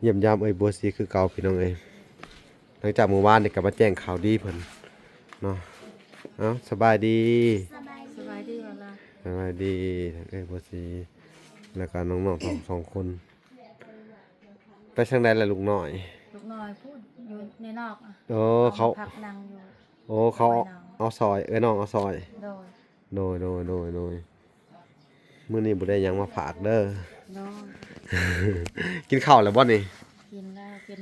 ຢ້ຽມຢາມເອື້ອຍບົວສີຄືເກົ່າພີ່ນ້ອງເອີຍ. ຫຼັງຈາກມື້ວານນີ້ກໍມາແຈ້ງຂ່າວດີເພິ່ນເນາະ. ເອົ້າ ສະບາຍດີ. ສະບາຍດີ. ສະບາຍດີ ເອື້ອຍບົວສີ ແລ້ວກໍນ້ອງໆທັງສອງຄົນ. ໄປທາງໃດລະລູກນ້ອຍ? ລູກນ້ອຍພຸ້ນ ຢູ່ໃນນອກ. ເອີ ເຂົາ ເຂົາພັກນັ່ງຢູ່. ໂອ້ ເຂົາເອົາຊ່ອຍ ເອື້ອຍນ້ອງເອົາຊ່ອຍ. ໂດຍ ໂດຍ ໂດຍ ໂດຍ ໂດຍ. ມື້ນີ້ບໍ່ໄດ້ຫຍັງມາຝາກເດີ. ໂດຍ. ກິນເຂົ້າແລ້ວບໍ່ນີ້? ກິນແລ້ວ ກິນ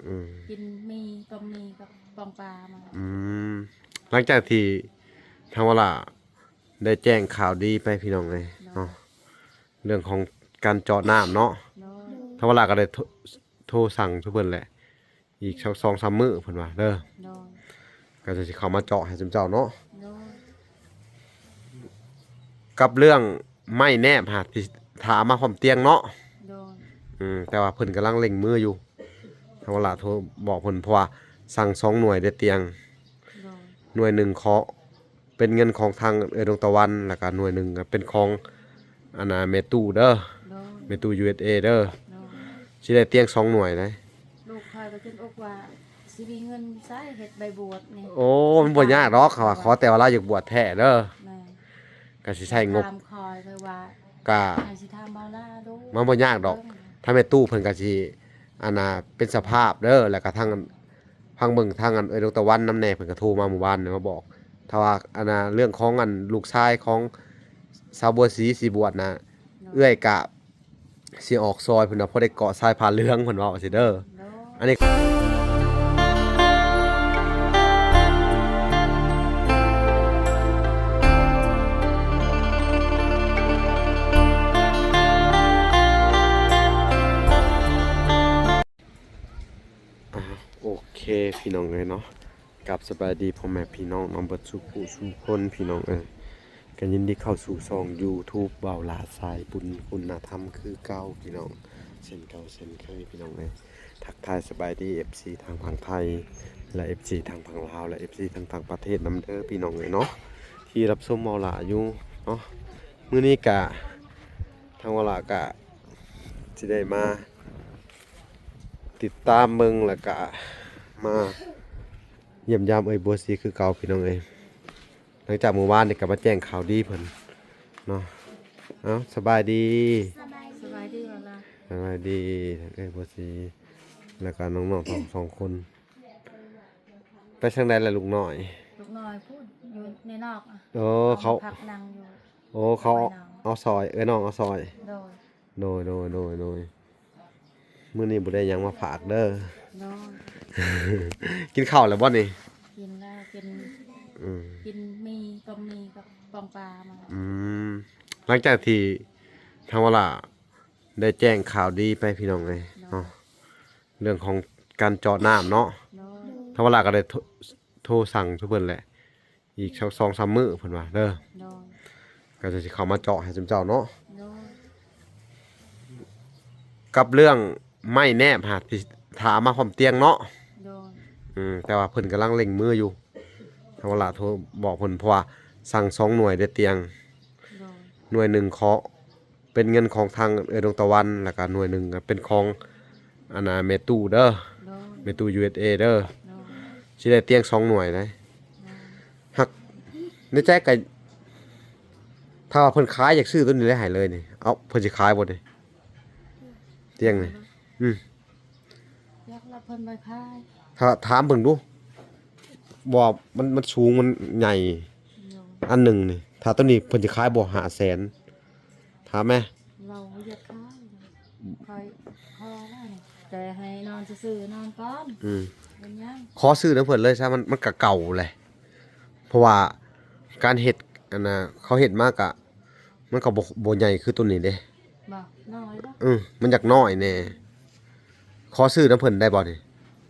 ອືມ ກິນໝີ່ ຕົ້ມໝີ່ກັບປອງປາມາ. ອືມ ຫຼັງຈາກທີ່ທາງວາລາໄດ້ແຈ້ງຂ່າວດີໄປພີ່ນ້ອງເອີຍ ໂດຍ ເນາະ ເລື່ອງຂອງການເຈາະນ້ຳເນາະ. ໂດຍ. ທາງວາລາກໍໄດ້ໂທ ໂທສັ່ງສູ່ເພິ່ນແຫຼະ ອີກສອງສາມມື້ເພິ່ນວ່າເດີ. ໂດຍ. ກໍຈະຊິເຂົ້າມາເຈາະໃຫ້ຊຸມເຈົ້າເນາະ. ໂດຍ. ກັບເລື່ອງໄມ້ແນບຫາ ທີ່ຖ້າມາພ້ອມຕຽງເນາະ. ໂດຍ. ອືມ ແຕ່ວ່າເພິ່ນກຳລັງເລັ່ງມືຢູ່ ທາງວາລາໂທບອກເພິ່ນ ເພາະວ່າສັ່ງສອງໜ່ວຍເດ້ຕຽງ. ໂດຍ. ໜ່ວຍໜຶ່ງຂໍ ເປັນເງິນຂອງທາງເອື້ອຍດວງຕາວັນ ແລ້ວກະໜ່ວຍໜຶ່ງກໍເປັນຂອງ ອັນນ່າ ແມ່ຕູ້ເດີ. ໂດຍ. ແມ່ຕູ້ ຢູເອັສເອ ເດີ. ໂດຍ. ຊິໄດ້ຕຽງສອງໜ່ວຍໃດ໋. ລູກຂ້ອຍກໍຈົນອົກວ່າ ຊິມີເງິນໃຊ້ເຮັດໃບບວດນີ້. ໂອ້ ມັນບໍ່ຍາກດອກ ເຂົາວ່າ ຂໍແຕ່ວ່າລາວຢາກບວດແທ້ເດີ. ແມ່ນ. ກໍຊິໃຊ້ງົບ ຖາມຂ້ອຍ ຂ້ອຍວ່າ ກະ ໃຫ້ຊິຖາມເບົາລາດູ ມັນບໍ່ຍາກດອກ. ເອີ ທາງແມ່ຕູ້ເພິ່ນກໍຊິ ອັນນ່າ ເປັນສະພາບເດີ ແລ້ວກໍທາງ ຟັງເບິ່ງທາງອັນເອື້ອຍດວງຕາວັນນຳແດ່ ເພິ່ນກໍໂທມາມື້ວານນີ້ມາບອກ. ຖ້າວ່າອັນນ່າ ເລື່ອງຂອງອັນລູກຊາຍຂອງສາວບົວສີຊິບວດນະ ໂດຍ ເອື້ອຍກະຊິອອກຊ່ອຍເພິ່ນວ່າ ພໍໄດ້ເກາະສາຍຜ້າເຫຼືອງ ເພິ່ນເວົ້າຊີ້ເດີ. ໂດຍ. ອັນນີ້ ອ່າ ໂອເຄ ພີ່ນ້ອງເອີຍເນາະ, ກັບສະບາຍດີພໍ່ແມ່ພີ່ນ້ອງເນາະ ເບິດສູ່ຜູ້ສູ່ຄົນ ພີ່ນ້ອງເອີຍ. ກໍຍິນດີເຂົ້າສູ່ຊ່ອງຢູທູບ ເບົາຫຼ້າສາຍບຸນຄຸນນະທຳຄືເກົ່າ ພີ່ນ້ອງ, ເຊັ່ນເກົ່າເຊັ່ນເຄີຍ ພີ່ນ້ອງເອີຍ. ທັກທາຍສະບາຍດີ ເອັຟຊີ ທາງຝັ່ງໄທ ແລະ ເອັຟຊີ ທາງຝັ່ງລາວ ແລະ ເອັຟຊີ ທາງຕ່າງປະເທດນຳເດີ ພີ່ນ້ອງເອີຍເນາະ ທີ່ຮັບຊົມເບົາຫຼ້າຢູ່ເນາະ. ມື້ນີ້ກະ ທາງເບົາຫຼ້າກະຊິໄດ້ມາ ຕິດຕາມເບິ່ງ ແລ້ວກະມາຢ້ຽມຢາມເອື້ອຍບົວສີຄືເກົ່າ ພີ່ນ້ອງເອີຍ. ຫຼັງຈາກມື້ວານນີ້ກໍມາແຈ້ງຂ່າວດີເພິ່ນເນາະ. ເອົ້າ ສະບາຍດີ. ສະບາຍດີ. ສະບາຍດີ ເອື້ອຍບົວສີ ແລ້ວກໍນ້ອງໆທັງສອງຄົນ. ໄປທາງໃດລະລູກນ້ອຍ? ລູກນ້ອຍພຸ້ນ ຢູ່ໃນນອກ. ເອີ ເຂົາ ເຂົາພັກນັ່ງຢູ່. ໂອ້ ເຂົາເອົາຊ່ອຍ ເອື້ອຍນ້ອງເອົາຊ່ອຍ. ໂດຍ. ໂດຍ ໂດຍ ໂດຍ ໂດຍ. ມື້ນີ້ບໍ່ໄດ້ຫຍັງມາຝາກເດີ. ໂດຍ. ກິນເຂົ້າແລ້ວບໍ່ນີ້? ກິນແລ້ວ ກິນ ອືມ ກິນໝີ່ ຕົ້ມໝີ່ກັບປອງປາມາ. ອືມ ຫຼັງຈາກທີ່ທາງວາລາໄດ້ແຈ້ງຂ່າວດີໄປ ພີ່ນ້ອງເອີຍ ໂດຍ ເນາະ ເລື່ອງຂອງການເຈາະນ້ຳເນາະ. ໂດຍ. ທາງວາລາກໍໄດ້ໂທ ໂທສັ່ງສູ່ເພິ່ນແຫຼະ ອີກສອງສາມມື້ເພິ່ນວ່າເດີ. ໂດຍ. ກໍຈະຊິເຂົ້າມາເຈາະໃຫ້ຊຸມເຈົ້າເນາະ. ໂດຍ. ກັບເລື່ອງໄມ້ແນບຫາ ທີ່ຖ້າມາພ້ອມຕຽງເນາະ. ໂດຍ. ອືມ ແຕ່ວ່າເພິ່ນກຳລັງເລັ່ງມືຢູ່ ທາງວາລາໂທບອກເພິ່ນ ເພາະວ່າສັ່ງສອງໜ່ວຍເດ້ຕຽງ. ໂດຍ. ໜ່ວຍໜຶ່ງຂໍ ເປັນເງິນຂອງທາງເອື້ອຍດວງຕາວັນ ແລ້ວກະໜ່ວຍໜຶ່ງກໍເປັນຂອງ ອັນນ່າ ແມ່ຕູ້ເດີ. ໂດຍ. ແມ່ຕູ້ ຢູເອັສເອ ເດີ. ໂດຍ. ຊິໄດ້ຕຽງສອງໜ່ວຍໃດ໋. ໂດຍ. ຫາກໃນໃຈກໍ ຖ້າວ່າເພິ່ນຂາຍ ຢາກຊື້ໂຕນີ້ໄດ້ໃຫ້ເລີຍນີ້. ເອົ້າ ເພິ່ນຊິຂາຍບໍ່ນີ້ ຕຽງນີ້? ອືມ ຢາກລະເພິ່ນໄວ້ຂາຍ. ຖ້າ ຖາມເບິ່ງດູ ບໍ່ ມັນ ມັນສູງ ມັນໃຫຍ່. ໂດຍ. ອັນໜຶ່ງນີ້ ຖ້າໂຕນີ້ເພິ່ນຊິຂາຍບໍ່ ຫ້າແສນ? ຖາມແມ. ເຮົາຢາກຂາຍ ຂ້ອຍຂໍແລ້ວນີ້ ແຕ່ໃຫ້ນອນຊື່ໆ ນອນກ່ອນ. ອືມ ເປັນຫຍັງ? ຂໍຊື້ນຳເພິ່ນເລີຍຊະ ມັນ ມັນກະເກົ່າແຫຼະ. ເພາະວ່າການເຮັດ ອັນນ່າ ເຂົາເຮັດມາກະ ມັນກໍບໍ່ ບໍ່ໃຫຍ່ຄືໂຕນີ້ເດ້. ບໍ່ ນ້ອຍບໍ່? ອືມ ມັນຢາກນ້ອຍແດ່. ຂໍຊື້ນຳເພິ່ນໄດ້ບໍ່ນີ້?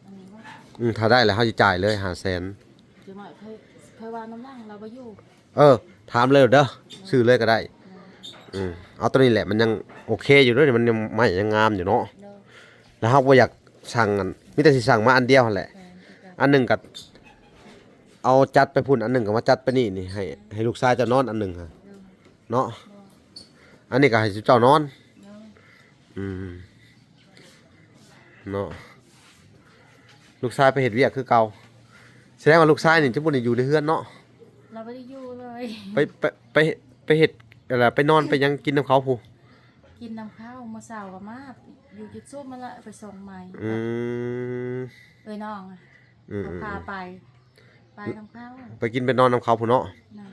ອັນນີ້ບໍ່? ອືມ ຖ້າໄດ້ແລ້ວເຮົາຊິຈ່າຍເລີຍ ຫ້າແສນ. ຈັກໜ້ອຍ ຂ້ອຍ ຂ້ອຍວ່ານຳຫຼັງລາວບໍ່ຢູ່. ເອີ ຖາມເລີຍເດີ ຊື້ເລີຍກໍໄດ້. ອືມ ເອົາໂຕນີ້ແຫຼະ ມັນຍັງໂອເຄຢູ່ເດີ ມັນຍັງ ໄມ້ຍັງງາມຢູ່ເນາະ. ໂດຍ. ແລ້ວເຮົາບໍ່ຢາກສັ່ງ ອັນ ມີແຕ່ຊິສັ່ງມາອັນດຽວຫັ້ນແຫຼະ. ແມ່ນ ອັນໜຶ່ງກໍເອົາຈັດໄປພຸ້ນ ອັນໜຶ່ງກໍມາຈັດໄປນີ້ ນີ້ ໃຫ້ ໃຫ້ລູກຊາຍເຈົ້ານອນອັນໜຶ່ງຫະ. ໂດຍ. ເນາະ. ອັນນີ້ກໍໃຫ້ເຈົ້ານອນ. ໂດຍ. ອືມ. ເນາະ ລູກຊາຍໄປເຮັດວຽກຄືເກົ່າ. ສະແດງວ່າລູກຊາຍນີ້ຈະບໍ່ໄດ້ຢູ່ໃນເຮືອນເນາະ? ລາວບໍ່ໄດ້ຢູ່ເລີຍ. ໄປ ໄປ ໄປ ໄປເຮັດ ແລ້ວໄປນອນໄປຫຍັງກິນນຳເຂົາພຸ້ນ? ກິນນຳເຂົາ ມື້ເຊົ້າກໍມາ ຢູ່ຈຸດສຸມຫັ້ນລະ ໄປສົ່ງໃໝ່. ອືມ ເອີຍນ້ອງ ອືມ ເຂົາພາໄປ ໄປນຳເຂົາ ໄປກິນໄປນອນນຳເຂົາພຸ້ນເນາະ. ນະ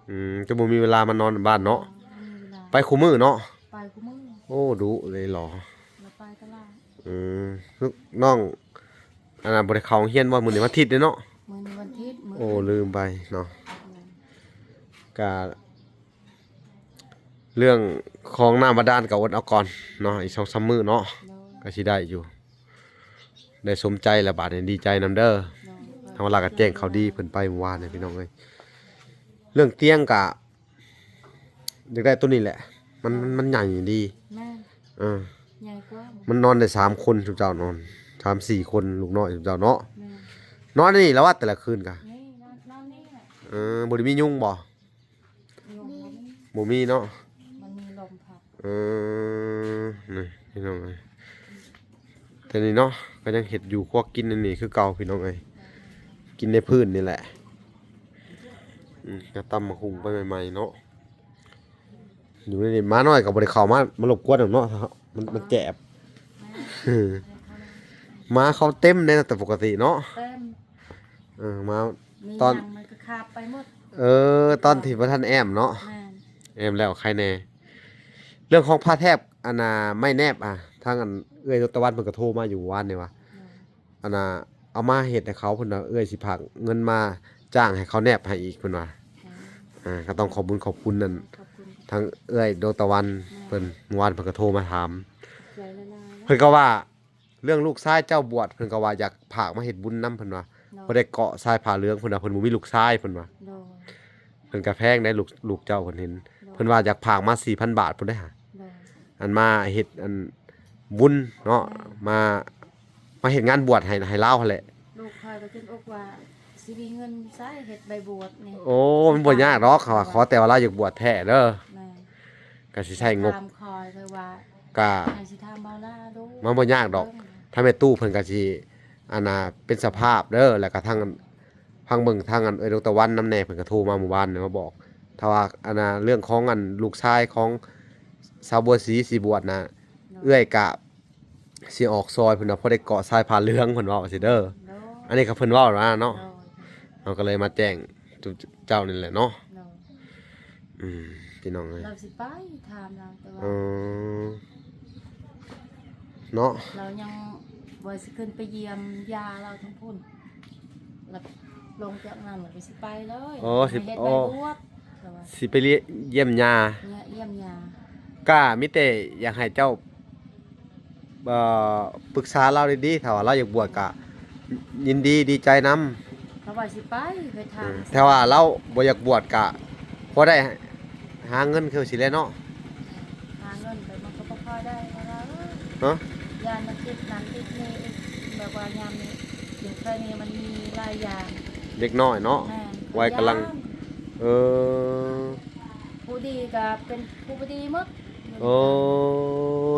ອືມ ຈະບໍ່ມີເວລາມານອນບ້ານເນາະ. ບໍ່ມີເວລາ ໄປຄູ່ມື້ເນາະ? ໄປຄູ່ມື້. ໂອ້ ດຸເລີຍເນາະ ລາວໄປຕະຫຼອດ. ອືມ ນ້ອງ ອັນນັ້ນ ບໍ່ໄດ້ເຂົ້າໂຮງຮຽນບໍ່? ມື້ນີ້ວັນທິດເດ້ເນາະ. ມື້ນີ້ວັນທິດ ມື້ ໂອ້ ລືມໄປເນາະ. ແມ່ນ ກະ ເລື່ອງຂອງນ້ຳບາດານກໍອົດເອົາກ່ອນເນາະ ອີກສອງສາມມື້ເນາະ. ໂດຍ ກໍຊິໄດ້ຢູ່ ໄດ້ສົມໃຈແລ້ວບາດນີ້ ດີໃຈນຳເດີ. ໂດຍ ທາງວາລາກໍແຈ້ງຂ່າວດີເພິ່ນໄປມື້ວານນີ້ ພີ່ນ້ອງເອີຍ. ເລື່ອງຕຽງກໍຢາກໄດ້ໂຕນີ້ແຫຼະ ມັນ ມັນ ມັນໃຫຍ່ດີ. ແມ່ນ ເອີ ໃຫຍ່ກວ່າ ມັນນອນໄດ້ສາມຄົນ ຊຸມເຈົ້ານອນສາມສີ່ຄົນ ລູກນ້ອຍຊຸມເຈົ້າເນາະ. ແມ່ນ ນອນໃນນີ້ລະວະ ແຕ່ລະຄືນກະ ນີ້ ນອນ ນອນນີ້ແຫຼະ. ເອີ ບໍ່ໄດ້ມີຍຸງບໍ່? ຍຸງບໍ່ມີ ບໍ່ມີເນາະ. ມັນມີລົມພັດ. ເອີ ນີ້ພີ່ນ້ອງເອີຍ ແຕ່ນີ້ເນາະ ກໍຍັງເຮັດຢູ່ຄົວກິນອັນນີ້ຄືເກົ່າ ພີ່ນ້ອງເອີຍ ກິນໃນພື້ນນີ້ແຫຼະ. ອືມ ກໍຕຳໝາກຫຸ່ງໄປໃໝ່ໆເນາະ. ຢູ່ໃນນີ້ໝານ້ອຍກໍບໍ່ໄດ້ເຂົ້າມາ ມາລົບກວນດອກເນາະ ມັນ ມັນແຈບ. ໝາເຂົາເຕັມເດ້ ແຕ່ປົກກະຕິເນາະ ເຕັມ. ເອີ ມາ ມີ ຕອນ ຫຍັງມັນກໍຄາບໄປໝົດ. ເອີ ຕອນທີ່ບໍ່ທັນແອ້ມເນາະ. ແມ່ນ ແອ້ມແລ້ວໃຄແດ່. ເລື່ອງຂອງຜ້າແຖບ ອັນນ່າ ໄມ້ແນບ ອາ ທາງອັນເອື້ອຍດອກຕາວັນເພິ່ນກໍໂທມາຢູ່ວານນີ້ວ່າ ໂດຍ ອັນນ່າ ເອົາມາເຮັດໃຫ້ເຂົາ ເພິ່ນວ່າເອື້ອຍຊິຝາກເງິນມາຈ້າງໃຫ້ເຂົາແນບໃຫ້ອີກ ເພິ່ນວ່າ. ໂດຍ ອາ ກໍຕ້ອງຂອບບຸນຂອບຄຸນນັ້ນ ຂອບຄຸນ ທາງເອື້ອຍດອກຕາວັນ ແມ່ນ ເພິ່ນ ເມື່ອວານເພິ່ນກໍໂທມາຖາມ. ໃຈລະລາຍ ເພິ່ນກໍວ່າ ເລື່ອງລູກຊາຍເຈົ້າບວດ ເພິ່ນກໍວ່າຢາກຝາກມາເຮັດບຸນນຳ ເພິ່ນວ່າ. ໂດຍ ບໍ່ໄດ້ເກາະສາຍຜ້າເຫຼືອງ ເພິ່ນວ່າເພິ່ນບໍ່ມີລູກຊາຍ ເພິ່ນວ່າ. ໂດຍ ເພິ່ນກໍແພງໄດ໋ ລູກ ລູກເຈົ້າເພິ່ນເຫັນ. ໂດຍ ເພິ່ນວ່າຢາກຝາກມາສີ່ພັນບາດພຸ້ນເດ້ຫາ. ໂດຍ ອັນມາເຮັດອັນບຸນເນາະ. ແມ່ນ ມາ ມາເຮັດງານບວດໃຫ້ ໃຫ້ລາວຫັ້ນແຫຼະ. ລູກຂ້ອຍກໍຈົນອົກວ່າ ຊິມີເງິນໃຊ້ເຮັດໃບບວດນີ້. ໂອ້ ມັນບໍ່ຍາກດອກ ເຂົາວ່າ ຂໍແຕ່ວ່າລາວຢາກບວດແທ້ເດີ. ແມ່ນ ກໍຊິໃຊ້ງົບ ຖາມຂ້ອຍ ຂ້ອຍວ່າ ກະ ໃຫ້ຊິຖາມເບົາລາດູ ມັນບໍ່ຍາກດອກ. ເບິ່ງ ທາງແມ່ຕູ້ເພິ່ນກໍຊິ ອັນນ່າ ເປັນສະພາບເດີ ແລ້ວກໍທາງ ທາງເບິ່ງທາງອັນເອື້ອຍດອກຕາວັນນຳແດ່ ເພິ່ນກໍໂທມາມື້ວານນີ້ມາບອກ. ຖ້າວ່າ ອັນນ່າ ເລື່ອງຂອງອັນລູກຊາຍຂອງສາວບົວສີຊິບວດນະ ໂດຍ ເອື້ອຍກະ ຊິອອກຊ່ອຍເພິ່ນວ່າ ພໍໄດ້ເກາະສາຍຜ້າເຫຼືອງ ເພິ່ນເວົ້າຊີ້ເດີ. ໂດຍ ອັນນີ້ກໍເພິ່ນເວົ້ານະເນາະ. ໂດຍ ເຮົາກໍເລີຍມາແຈ້ງເຈົ້ານີ້ແຫຼະເນາະ. ໂດຍ ອືມ ພີ່ນ້ອງເອີຍ ລາວຊິໄປຖາມລາວ ແຕ່ວ່າ ເອີ ເນາະ ລາວຍັງວ່າຊິຂຶ້ນໄປຢ້ຽມຍ່າລາວທາງພຸ້ນ ແລ້ວລົງຈາກນັ້ນລາວກໍຊິໄປເລີຍ. ໂອ້ ຊິ ເຮັດ ໂອ້ ໃບບວດ ລາວວ່າ ຊິໄປຢ້ຽມຍ່າ ຢ້ຽມຍ່າ. ກະມີແຕ່ຢາກໃຫ້ເຈົ້າ ເອີ ປຶກສາລາວດີໆ ຖ້າວ່າລາວຢາກບວດກະຍິນດີ ດີໃຈນຳ. ລາວວ່າຊິໄປ ໄປຖາມ ເອີ ຖ້າວ່າລາວບໍ່ຢາກບວດກະພໍໄດ້ຫາເງິນຄືຊິແຫຼະເນາະ. ຫາເງິນໄປມັນກໍບໍ່ພໍໄດ້ ລາວເອີຍ ເນາະ ຢ້ານມັນຕິດນັ້ນຕິດນີ້ອີກ ແບບວ່າຍາມນີ້ ເປັນໄຂ້ນີ້ມັນມີຫຼາຍຢ່າງ ເດັກນ້ອຍເນາະ. ແມ່ນ ໄວກຳລັງ ຢ້ານ ເອີ ຜູ້ດີກໍເປັນຜູ້ບໍ່ດີໝົດ. ໂອ້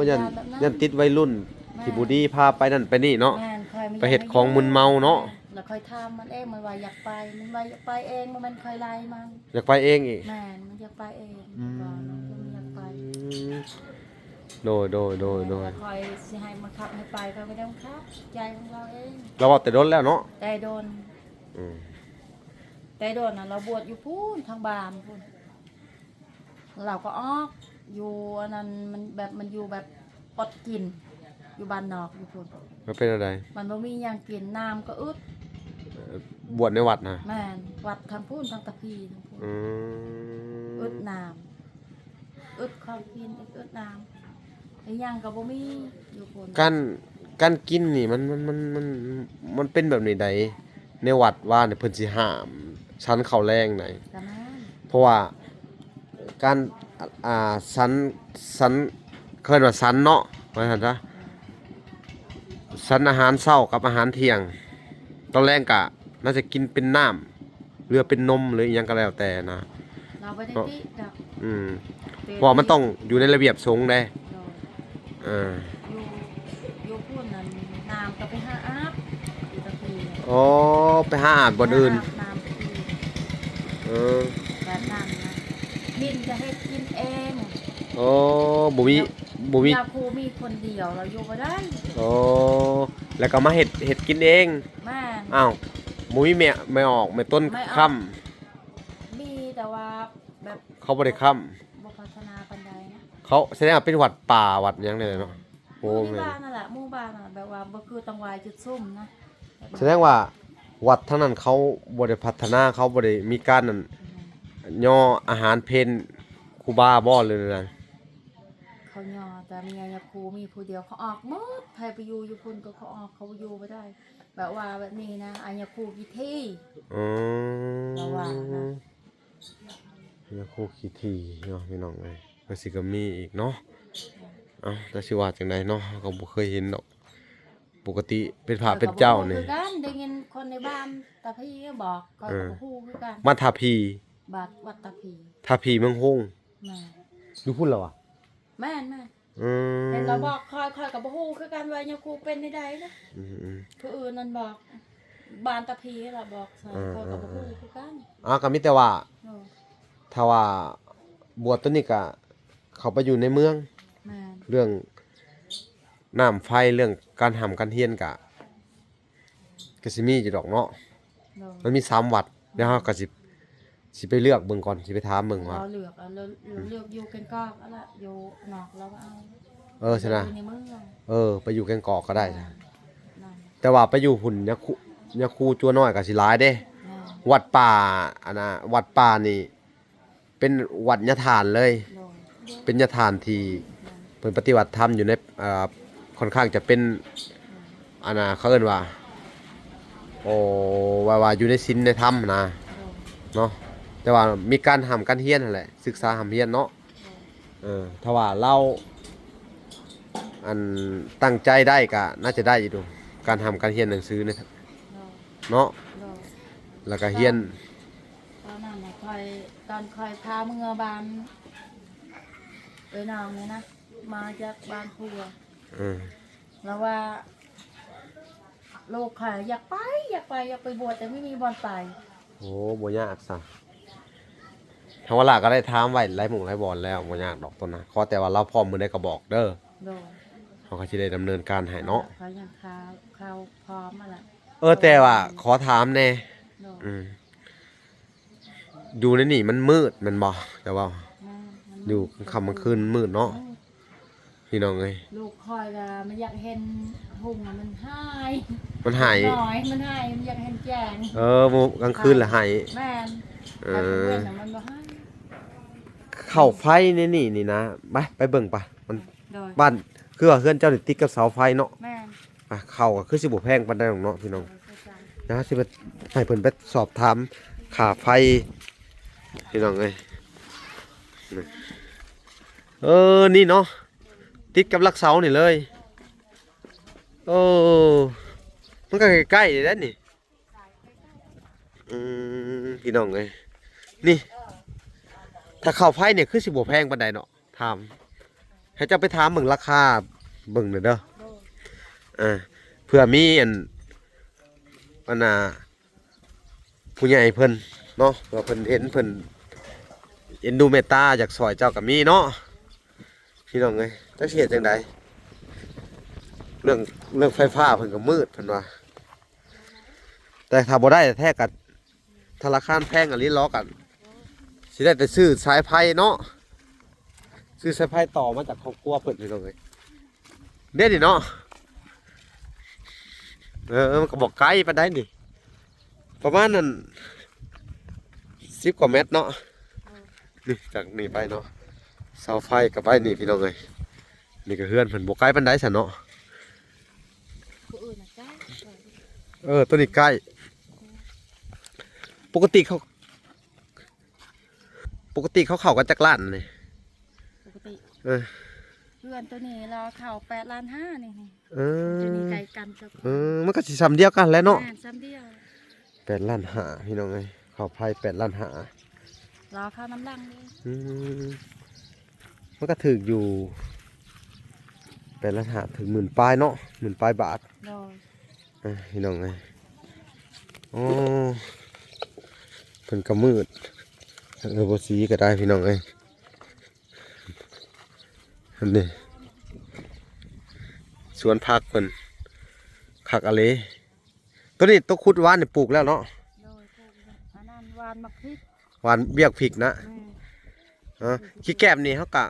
ຢ້ານ ຢ້ານແບບນັ້ນ ຢ້ານຕິດໄວລຸ້ນ ແມ່ນ ທີ່ບໍ່ດີພາໄປນັ້ນໄປນີ້ເນາະ. ແມ່ນ ຂ້ອຍມັນ ໄປເຮັດຂອງມຶນເມົາເນາະ. ແມ່ນ ແລ້ວຂ້ອຍຖາມມັນເອງ ມັນວ່າຢາກໄປ ມັນວ່າຢາກໄປເອງ ບໍ່ແມ່ນຂ້ອຍໄລ່ມັນ. ຢາກໄປເອງອີກ? ແມ່ນ ມັນຢາກໄປເອງ. ອືມ ມັນຢາກໄປ. ໂດຍ ໂດຍ ໂດຍ ໂດຍ ແລ້ວຂ້ອຍຊິໃຫ້ບັງຄັບໃຫ້ໄປ ຂ້ອຍບໍ່ໄດ້ບັງຄັບ ໃຈຂອງລາວເອງ. ລາວເວົ້າແຕ່ດົນແລ້ວເນາະ? ແຕ່ດົນ. ອືມ ແຕ່ດົນນະ ລາວບວດຢູ່ພຸ້ນ ທາງບ້ານພຸ້ນ. ລາວກໍອອກຢູ່ອັນນັ້ນ ມັນແບບ ມັນຢູ່ແບບອົດກິນ ຢູ່ບ້ານນອກຢູ່ພຸ້ນ. ມັນເປັນແນວໃດ? ມັນບໍ່ມີຫຍັງກິນ ນ້ຳກໍອຶດ. ເອີ ບວດໃນວັດນະ? ແມ່ນ ວັດທາງພຸ້ນ ທາງຕາພີທາງພຸ້ນ. ອືມ ອຶດນ້ຳ ອຶດຂອງກິນ ອຶດ ອຶດນ້ຳ ອີຫຍັງກໍບໍ່ມີຢູ່ພຸ້ນ. ການ ການກິນນີ້ມັນ ມັນ ມັນ ມັນ ມັນເປັນແບບນີ້ໃດ ໃນວັດວ່ານີ້ເພິ່ນຊິຫ້າມສັນເຂົ້າແລງໃດ໋. ກໍແມ່ນ ເພາະວ່າການ ອ່າ ສັນ ສັນ ເອີ້ນວ່າສັນເນາະ ວ່າຊັ້ນຊະ ສັນອາຫານເຊົ້າກັບອາຫານທ່ຽງ ຕອນແລງກະໜ້າຈະກິນເປັນນ້ຳ ຫຼືວ່າເປັນນົມ ຫຼືອີ່ຫຍັງກໍແລ້ວແຕ່ນະ. ລາວບໍ່ໄດ້ຕິດອກ. ອືມ ແຕ່ ເພາະວ່າມັນຕ້ອງຢູ່ໃນລະບຽບສົງເດ້. ໂດຍ ເອີ ຢູ່ ຢູ່ພຸ້ນ ນັ້ນ ນ້ຳກໍໄປຫາອາບຢູ່ຕະພີ. ອໍ ໄປຫາອາບບ່ອນອື່ນ. ຫາອາບນ້ຳຕະພີ. ເອີ ແບບນັ້ນນະ ດິນກໍເຮັດກິນເອງ. ອໍ ບໍ່ມີ ແລ້ວ ບໍ່ມີ ຍາຄູມີຄົນດຽວ ລາວຢູ່ບໍ່ໄດ້. ອໍ ແລ້ວກໍມາເຮັດ ເຮັດກິນເອງ. ແມ່ນ. ອ້າວ ບໍ່ມີແມ່ ແມ່ອອກ ແມ່ຕົ້ນ ແມ່ອອກ ຄ້ຳ? ມີ ແຕ່ວ່າແບບ ເຂົາບໍ່ໄດ້ຄ້ຳ ບໍ່ພັດທະນາປານໃດນະ. ເຂົາສະແດງວ່າເປັນວັດປ່າ ວັດຫຍັງນີ້ແຫຼະເນາະ. ໂອ້ ຢູ່ໃນ ແມ່ນ ບ້ານນັ້ນແຫຼະ ໝູ່ບ້ານນັ້ນແຫຼະ ແບບວ່າບໍ່ຄືຕ້ອງໄຫວ້ຈຸດສຸມນະ. ສະແດງວ່າວັດທາງນັ້ນເຂົາບໍ່ໄດ້ພັດທະນາ ເຂົາບໍ່ໄດ້ມີການນັ້ນ ອືມ ຍໍອາຫານເພນຄູບາບໍ່ ຫຼືແນວໃດ? ເຂົາຍໍແຕ່ເມຍຍາຄູມີຜູ້ດຽວ ເຂົາອອກໝົດ. ໃຜໄປຢູ່ຢູ່ພຸ້ນກໍເຂົາອອກ ເຂົາຢູ່ບໍ່ໄດ້. ແບບວ່າແບບນີ້ນະ ອາຍາຄູຂີ້ຖີ່. ອືມ ລາວວ່ານະ ຍາຄູຂີ້ຖີ່ເນາະ ພີ່ນ້ອງເອີຍ. ກໍຊິກໍມີອີກເນາະ. ເອົ້າ ແຕ່ຊິວ່າຈັ່ງໃດເນາະ ເຮົາກໍບໍ່ເຄີຍເຫັນດອກ. ປົກກະຕິເປັນພະເປັນເຈົ້ານີ້ ຂ້ອຍກໍບໍ່ຮູ້ຄືກັນ ໄດ້ຍິນຄົນໃນບ້ານຕາພີບອກ ຂ້ອຍກໍບໍ່ຮູ້ຄືກັນ. ເອີ ບ້ານທ່າພີ ບ້ານວັດຕາພີ ທ່າພີເມືອງໂຮງ. ແມ່ນ. ຢູ່ພຸ້ນລະຫວາ? ແມ່ນໆ. ອືມ ເຫັນລາວບອກຂ້ອຍ ຂ້ອຍກໍບໍ່ຮູ້ຄືກັນວ່າຍາຄູເປັນແນວໃດນະ. ອືມໆ ຜູ້ອື່ນນັ້ນບອກ ບ້ານຕາພີລາວບອກ ເອີ ຂ້ອຍກໍບໍ່ຮູ້ຄືກັນ. ເອີໆໆ ອາ ກໍມີແຕ່ວ່າ ໂດຍ ຖ້າວ່າບວດໂຕນີ້ກໍເຂົ້າໄປຢູ່ໃນເມືອງ. ແມ່ນ. ເລື່ອງນ້ຳໄຟ ເລື່ອງການຮ່ຳການຮຽນກໍ ກໍຊິມີຢູ່ດອກເນາະ. ໂດຍ ມັນມີສາມວັດ ດຽວເຮົາກໍຊິ ຊິໄປເລືອກເບິ່ງກ່ອນ ຊິໄປຖາມເບິ່ງວ່າ ເລືອກ ເລືອກ ເລືອກຢູ່ແກ້ງກອກຫັ້ນລະ ຢູ່ນອກລາວເອົາ. ເອີ ຊັ້ນນະ ຢູ່ໃນເມືອງ ເອີ ໄປຢູ່ແກ້ງກອກກໍໄດ້. ແມ່ນ. ແຕ່ວ່າໄປຢູ່ພຸ້ນ ຍາຄູ ຍາຄູຈົວນ້ອຍກໍຊິຫຼາຍເດ້. ແມ່ນ. ວັດປ່າ ອັນນ່າ ວັດປ່ານີ້ ເປັນວັດຍາທ່ານເລີຍ. ໂດຍ. ເປັນຍາທ່ານທີ່ ໂດຍ ເພິ່ນປະຕິບັດທຳຢູ່ໃນ ເອີ ຄ່ອນຂ້າງຈະເປັນ ໂດຍ ອັນນ່າ ເຂົາເອີ້ນວ່າ ໂອ້ ວ່າ ວ່າຢູ່ໃນສິນໃນທຳນະ. ໂດຍ. ເນາະ ແຕ່ວ່າມີການຮ່ຳການຮຽນຫັ້ນແຫຼະ ສຶກສາຮ່ຳຮຽນເນາະ. ໂດຍ. ເອີ ຖ້າວ່າລາວ ອັນ ຕັ້ງໃຈໄດ້ກໍໜ້າຈະໄດ້ຢູ່ ການຮ່ຳການຮຽນໜັງສືນີ້. ໂດຍ. ເນາະ. ໂດຍ. ແລ້ວກໍຮຽນ ຕອນນັ້ນນະ ຂ້ອຍ ຕອນຂ້ອຍພາເມືອບ້ານເອື້ອຍນ້ອງນີ້ນະ ມາຈາກບ້ານຜົວ. ເອີ ລາວວ່າ ລູກຂ້ອຍຢາກໄປ ຢາກໄປ ຢາກໄປບວດ ແຕ່ບໍ່ມີບ່ອນໄປ. ໂອ້ ບໍ່ຍາກຊະ ທາງວາລາກໍໄດ້ຖາມໄວ້ຫຼາຍໝ່ອງຫຼາຍບ່ອນແລ້ວ ບໍ່ຍາກດອກຕົນນະ ຂໍແຕ່ວ່າລາວພ້ອມມື້ໃດກໍບອກເດີ. ໂດຍ. ເຮົາກໍຊິໄດ້ດຳເນີນການໃຫ້ເນາະ. ເຂົາຍັງຄາ ເຂົາພ້ອມຫັ້ນລະ. ເອີ ແຕ່ວ່າຂໍຖາມແດ່. ໂດຍ. ອືມ ຢູ່ໃນນີ້ມັນມືດແມ່ນບໍ່? ແຕ່ວ່າ ແມ່ນ ມັນມືດ ຢູ່ກາງຄ່ຳກາງຄືນມັນມືດເນາະ. ອືມ ພີ່ນ້ອງເອີຍ ລູກຂ້ອຍກໍມັນຢາກເຫັນຮຸ່ງ ມັນໄຫ້ ມັນໄຫ້ ນ້ອຍ ມັນໄຫ້ ມັນຢາກເຫັນແຈ້ງ. ເອີ ມື້ກາງຄືນລະໄຫ້. ແມ່ນ. ເອີ ກາງເວັນນະມັນບໍ່ໄຫ້. ເຂົ້າໄຟໃນນີ້ນີ້ນະ ໄປ ໄປເບິ່ງປະ ມັນ ໂດຍ ບ້ານ ຄືວ່າເຮືອນເຈົ້ານີ້ຕິດກັບເສົາໄຟເນາະ. ແມ່ນ. ອ່ະ ເຂົ້າກໍຄືຊິບໍ່ແພງປານໃດດອກເນາະ ພີ່ນ້ອງ. ໂດຍ ເຂົ້າໃຈ. ດຽວເຮົາຊິໄປໃຫ້ເພິ່ນໄປສອບຖາມຄ່າໄຟ ພີ່ນ້ອງເອີຍ. ນີ້ ເອີ ນີ້ເນາະ ຕິດກັບຫຼັກເສົານີ້ເລີຍ. ໂອ້ ມັນກໍໃກ້ໆເດ້ນີ້. ອືມ ພີ່ນ້ອງເອີຍ ນີ້ ຖ້າເຂົ້າໄຟນີ້ຄືຊິບໍ່ແພງປານໃດເນາະ. ຖາມ ໃຫ້ເຈົ້າໄປຖາມເບິ່ງລາຄາເບິ່ງແດ່ເດີ. ໂດຍ. ເອີ ເພື່ອມີອັນ ອັນນ່າ ຜູ້ໃຫຍ່ເພິ່ນເນາະ ວ່າເພິ່ນເຫັນ ເພິ່ນເອັນດູເມດຕາ ຢາກຊ່ອຍເຈົ້າກໍມີເນາະ ພີ່ນ້ອງເອີຍ. ຈັກຊິເຮັດຈັ່ງໃດ ເລື່ອງ ເລື່ອງໄຟຟ້າເພິ່ນກໍມືດ ເພິ່ນວ່າ. ແຕ່ຖ້າບໍ່ໄດ້ແທ້ກໍ ຖ້າລາຄາແພງອີ່ຫຼີເນາະ ກໍຊິໄດ້ແຕ່ຊື້ສາຍໄຟເນາະ ຊື້ສາຍໄຟຕໍ່ມາຈາກຄອບຄົວເພິ່ນ ພີ່ນ້ອງເອີຍ. ເດ້ນີ້ເນາະ ເອີ ມັນກໍບໍ່ໄກປານໃດນີ້ ປະມານນັ້ນສິບກວ່າແມັດເນາະ. ນີ້ ຈາກນີ້ໄປເນາະ ເສົາໄຟກໍໄປນີ້ ພີ່ນ້ອງເອີຍ. ນີ້ກໍເຮືອນເພິ່ນ ບໍ່ໄກປານໃດຊັ້ນເນາະ. ຜູ້ອື່ນນະໃກ້. ເອີ ຕົວນີ້ໃກ້. ປົກກະຕິເຂົາ ປົກກະຕິເຂົາເຂົ້າກັນຈັກລ້ານນີ້? ປົກກະຕິ ເອີ ເຮືອນຕົວນີ້ລາວເຂົ້າແປດລ້ານຫ້ານີ້. ເອີ ຕົວນີ້ໃກ້ກັນກັບ ເອີ ມັນກໍຊິສ່ຳດຽວກັນແຫຼະເນາະ. ແມ່ນ ສ່ຳດຽວ. ແປດລ້ານຫ້າ ພີ່ນ້ອງເອີຍ ເຂົ້າໄຟແປດລ້ານຫ້າ ລາວເຂົ້ານຳຫຼັງເດ້. ອືມ ມັນກໍຖືກຢູ່ ແປດລ້ານຫ້າເຖິງໝື່ນປາຍເນາະ ໝື່ນປາຍບາດ. ໂດຍ ອ່ະ ພີ່ນ້ອງເອີຍ ໂອ້ ເພິ່ນກໍມືດ ເອີ ບໍ່ສີກໍໄດ້ ພີ່ນ້ອງເອີຍ. ອັນນີ້ສວນຜັກເພິ່ນ ຄັກອະເລ. ໂຕນີ້ໂຕຂຸດວານນີ້ປູກແລ້ວເນາະ? ໂດຍ ປູກແລ້ວ. ອັນນັ້ນຫວ່ານໝາກພິກ ຫວ່ານວຽກພິກນະ. ແມ່ນ. ເອີ ຂີ້ແກບນີ້ເຮົາກະ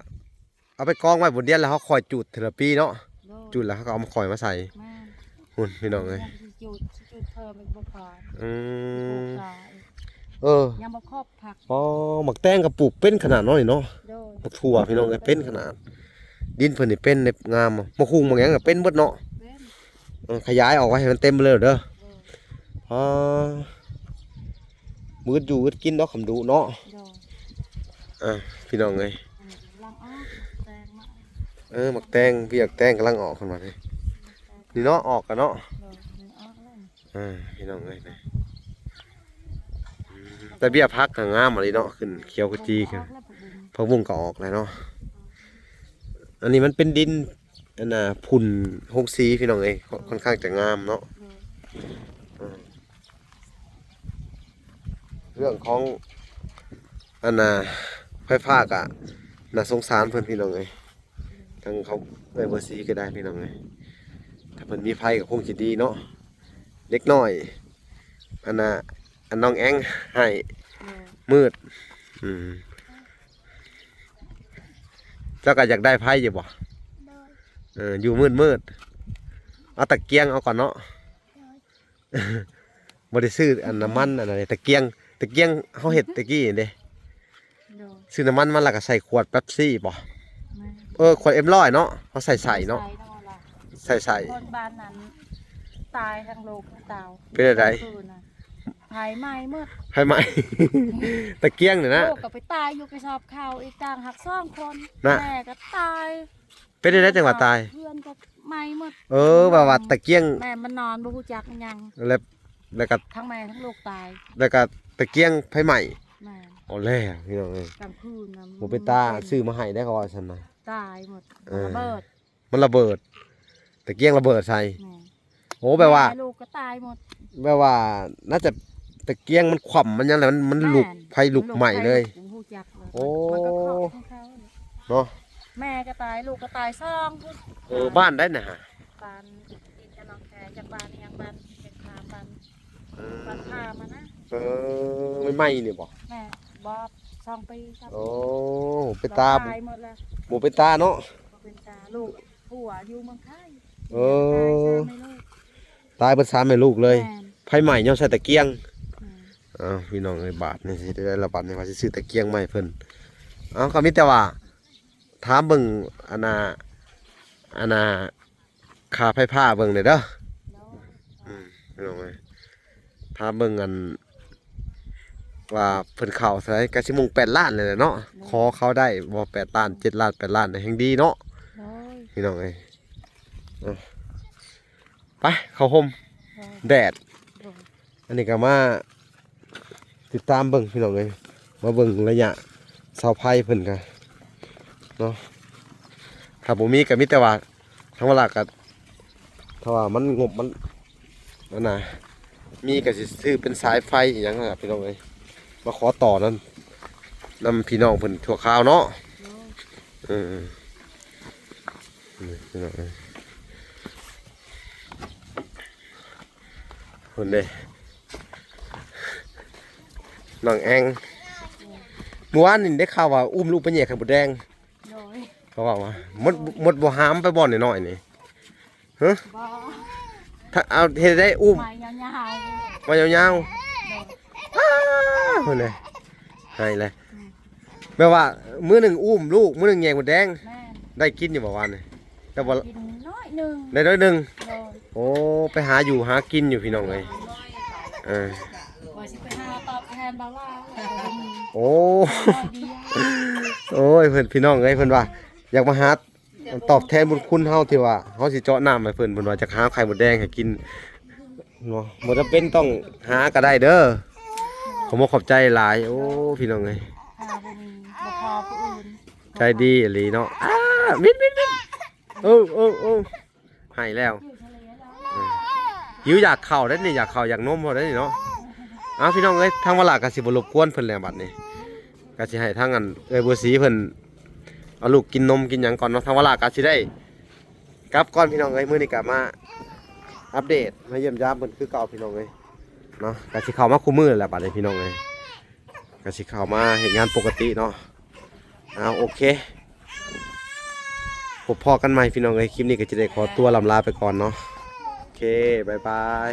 ເອົາໄປກອງໄວ້ບົນດຽນ ແລ້ວເຮົາຄ່ອຍຈູດເທື່ອລະປີເນາະ. ໂດຍ ຈູດແລ້ວເຮົາກໍເອົາມາຄ່ອຍມາໃສ່. ແມ່ນ. ພຸ້ນ ພີ່ນ້ອງເອີຍ ຍັງຊິຈູດ ຊິຈູດເພີ່ມອີກບໍ່ຜ່ານ. ອືມ ປູກກະ ເອີ ຍັງບໍ່ຄອບຜັກ. ອໍ ໝາກແຕງກໍປູກເປັນຂະໜາດເນາະນີ້ເນາະ. ໂດຍ ໝາກຖົ່ວ ພີ່ນ້ອງເອີຍ ເປັນຂະໜາດ. ດິນເພິ່ນນີ້ເປັນງາມ ໝາກຫຸ່ງໝາກຫຍັງກໍເປັນເບິດເນາະ. ເປັນ. ເອີ ຂະຫຍາຍອອກໄວ້ໃຫ້ມັນເຕັມໄປເລີຍເດີ. ໂດຍ ອໍ ອືດຢູ່ອືດກິນເນາະ ຄຳດຸເນາະ. ໂດຍ ອ່າ ພີ່ນ້ອງເອີຍ ອັນນີ້ກຳລັງອອກ ແຕງມາ. ເອີ ໝາກແຕງ ວຽກແຕງກຳລັງອອກຂຶ້ນມາເດ້. ນີ້ເນາະ ອອກແລ້ວເນາະ. ໂດຍ ນີ້ອອກແລ້ວ. ອ່າ ພີ່ນ້ອງເອີຍ ອືມ ແຕ່ເບ້ຍຜັກກໍງາມອີ່ຫຼີເນາະ ຂຶ້ນຂຽວຂະຈີຂຶ້ນ. ຜັກບຸ້ງກໍອອກແລ້ວເນາະ. ອັນນີ້ມັນເປັນດິນ ອັນນ່າ ຝຸ່ນໂຮງສີ ພີ່ນ້ອງເອີຍ ຄ່ອນຂ້າງຈະງາມເນາະ. ໂດຍ ອ່າ ເລື່ອງຂອງ ອັນນ່າ ໄຟຟ້າກະໜ້າສົງສານເພິ່ນ ພີ່ນ້ອງເອີຍ. ທາງເຂົາເອື້ອຍບໍ່ສີກໍໄດ້ ພີ່ນ້ອງເອີຍ ຖ້າເພິ່ນມີໄຟກໍຄົງຊິດີເນາະ. ເດັກນ້ອຍ ອັນນ່າ ອັນນ້ອງແອງໃຫ້ ແມ່ນ ມືດ. ອືມ ເຈົ້າກໍຢາກໄດ້ໄຟຢູ່ບໍ່? ໂດຍ ເອີ ຢູ່ມືດໆ ເອົາຕະກຽງເອົາກ່ອນເນາະ. ໂດຍ ບໍ່ໄດ້ຊື້ອັນນ້ຳມັນອັນນັ້ນເດ້ ຕະກຽງ ຕະກຽງເຮົາເຮັດຕະກີ້ນີ້ເດ້. ໂດຍ ຊື້ນ້ຳມັນມາແລ້ວກໍໃສ່ຂວດເປັບຊີບໍ່? ແມ່ນ. ເອີ ຂວດເອັມຮ້ອຍເນາະ ເຮົາໃສ່ໃສ່ເນາະ ໃສ່ໃສ່. ຄົນບ້ານນັ້ນຕາຍທັງລູກທັງເຕົ້າ. ເປັນຈັ່ງໃດ? ຄືນນະ ໄຟໄໝ້ໝົດ. ໄຟໄໝ້ ຕະກຽງນີ້ນະ. ລູກກໍໄປຕາຍຢູ່ກະສອບເຂົ້າອີກຕ່າງຫາກສອງຄົນນະ ແມ່ກໍຕາຍ. ເປັນຈັ່ງໃດຈັ່ງວ່າຕາຍ? ເຮືອນກໍໄໝ້ໝົດ. ເອີ ວ່າ ວ່າຕະກຽງ ແມ່ມັນນອນບໍ່ຮູ້ຈັກຫຍັງ ແລ້ວ ແລ້ວກໍທັງແມ່ທັງລູກຕາຍ ແລ້ວກໍຕະກຽງໄຟໄໝ້. ແມ່ນ. ເອົາແລ້ວ ພີ່ນ້ອງເອີຍ ກາງຄືນນະ ບໍ່ເປັນຕາຊື້ມາໃຫ້ໄດ້ ເຂົາວ່າຊັ້ນນະ. ຕາຍໝົດ. ເອີ ມັນລະເບີດ ມັນລະເບີດ ຕະກຽງລະເບີດໃສ່. ແມ່ນ. ໂອ້ ແບບວ່າ ແມ່ລູກກໍຕາຍໝົດ. ແບບວ່າໜ້າຈະຕະກຽງມັນຂວ້ຳ ມັນຫຍັງແລ້ວ ມັນ ແມ່ນ ລຸກ ໄຟລຸກໄໝ້ເລີຍ. ມັນລຸກໄຟລຸກ ບໍ່ຮູ້ຈັກເລີຍ. ໂອ້ ມັນກໍເຄາະຂອງເຂົາເນາະ. ແມ່ກໍຕາຍ ລູກກໍຕາຍສອງຄົນ. ເອີ ບ້ານໃດນະ? ບ້ານຕິດກັນເນາະ ແຕ່ຈັກບ້ານອີ່ຫຍັງ ບ້ານເປັນຂາມບ້ານ ເອີ ບ້ານຂາມຫັ້ນນະ. ເອີ ໃໝ່ໆນີ້ບໍ່? ແມ່ນ. ບໍ່ ສອງປີ ສາມປີ. ໂອ້ ເປັນຕາ ຕາຍໝົດແລ້ວ. ບໍ່ເປັນຕາເນາະ. ບໍ່ເປັນຕາ ລູກຜົວຢູ່ເມືອງໄທ. ເອີ ຕາຍສາມແມ່ລູກ ຕາຍເບິດສາມແມ່ລູກເລີຍ. ແມ່ນ. ໄຟໄໝ້ຍ້ອນໃສ່ຕະກຽງ. ແມ່ນ. ອ້າວ ພີ່ນ້ອງເອີຍ ບາດນີ້ຊິໄດ້ລະ ບາດນີ້ວ່າຊິຊື້ຕະກຽງມາໃຫ້ເພິ່ນ. ເອົ້າ ກໍມີແຕ່ວ່າຖາມເບິ່ງ ອັນນ່າ ອັນນ່າ ຄ່າໄຟຟ້າເບິ່ງແດ່ເດີ. ໂດຍ. ອືມ ພີ່ນ້ອງເອີຍ ຖາມເບິ່ງ ອັນ ວ່າເພິ່ນເຂົ້າເທົ່າໃດ ກະຊິມຸ່ງແປດລ້ານແລ້ວເນາະ. ໂດຍ. ຂໍເຂົ້າໄດ້ບໍ່ ແປດລ້ານ ເຈັດລ້ານ ແປດລ້ານ ແຮ່ງດີເນາະ. ໂດຍ. ພີ່ນ້ອງເອີຍ ເອົາ ໄປເຂົ້າຮົ່ມ. ໂດຍ. ແດດ. ໂດຍ. ອັນນີ້ກໍມາຕິດຕາມເບິ່ງ ພີ່ນ້ອງເອີຍ ມາເບິ່ງໄລຍະເສົາໄຟເພິ່ນກະເນາະ. ຖ້າບໍ່ມີກໍມີແຕ່ວ່າ ທາງເວລາກໍ ຖ້າວ່າມັນງົບມັນ ອັນນ່າ ມີກໍຊິຊື້ເປັນສາຍໄຟອີ່ຫຍັງຫັ້ນລະ ພີ່ນ້ອງເອີຍ ມາຂໍຕໍ່ນຳ ນຳພີ່ນ້ອງເພິ່ນຊົ່ວຄາວເນາະ. ໂດຍ. ເອີ ນີ້ພີ່ນ້ອງເອີຍ ພຸ້ນເດ້ ນ້ອງແອງ ມື້ວານນີ້ໄດ້ຂ່າວວ່າອຸ້ມລູກໄປແຍ່ໄຂ່ມົດແດງ. ໂດຍ. ເຂົາເວົ້າວ່າ ມົດ ມົດບໍ່ຫາມໄປບ່ອນນ້ອຍໆນີ້. ຮະ? ບໍ່. ຖ້າເອົາເຮັດໄດ້ອຸ້ມ ໄມ້ຍາວໆ ໄມ້ຍາວໆ. ໂດຍ. ອ້າ ເພິ່ນເດ້ ໃຫ້ແຫຼະ. ອືມ. ແບບວ່າມື້ໜຶ່ງອຸ້ມລູກ ມື້ໜຶ່ງແຍ່ມົດແດງ. ແມ່ນ. ໄດ້ກິນຢູ່ບໍ່ວານນີ້? ແຕ່ບໍ່ ກິນໜ້ອຍໜຶ່ງ ໄດ້ໜ້ອຍໜຶ່ງ. ໂດຍ. ໂອ້ ໄປຫາຢູ່ຫາກິນຢູ່ ພີ່ນ້ອງເອີຍ. ເອີ ວ່າຊິໄປຫາຕອບແທນບ່າວລາວ ໂອ້ ໜ້ອຍດຽວ. ໂອ້ຍ ເພິ່ນ ພີ່ນ້ອງເອີຍ ເພິ່ນວ່າຢາກມາຫາ ຕອບແທນບຸນຄຸນເຮົາທີ່ວ່າເຮົາຊິເຈາະນ້ຳໃຫ້ເພິ່ນ ເພິ່ນວ່າຈະຫາໄຂ່ມົດແດງໃຫ້ກິນເນາະ. ບໍ່ຈຳເປັນຕ້ອງຫາກໍໄດ້ເດີ. ຂໍບອກຂອບໃຈຫຼາຍ. ໂອ້ ພີ່ນ້ອງເອີຍ ຫາບໍ່ມີ ບໍ່ພໍຜູ້ອື່ນ. ໃຈດີອີ່ຫຼີເນາະ. ອ້າ ວິນ ວິນ ວິນ. ເອີ ເອີ ເອີ ໃຫ້ແລ້ວ. ເອີ ຫິວຢາກເຂົ້າເດ້ນີ້ ຢາກເຂົ້າຢາກນົມເຮົາເດ້ນີ້ເນາະ. ເອົາ ພີ່ນ້ອງເອີຍ ທາງວາລາກໍຊິບໍ່ລົບກວນເພິ່ນແລ້ວບັດນີ້ ກໍຊິໃຫ້ທາງອັນເອື້ອຍບົວສີເພິ່ນເອົາລູກກິນນົມກິນຫຍັງກ່ອນເນາະ. ທາງວາລາກໍຊິໄດ້ກັບກ່ອນ ພີ່ນ້ອງເອີຍ. ມື້ນີ້ກໍມາອັບເດດ ມາຢ້ຽມຢາມເພິ່ນຄືເກົ່າ ພີ່ນ້ອງເອີຍເນາະ. ກໍຊິເຂົ້າມາຄູ່ມື້ແຫຼະບັດນີ້ ພີ່ນ້ອງເອີຍ ກໍຊິເຂົ້າມາເຮັດງານປົກກະຕິເນາະ. ເອົາ ໂອເຄ ພົບພໍ້ກັນໃໝ່ ພີ່ນ້ອງເອີຍ. ຄລິບນີ້ກໍຈະໄດ້ຂໍຕົວລ່ຳລາໄປກ່ອນເນາະ. ໂອເຄ ບາຍບາຍ.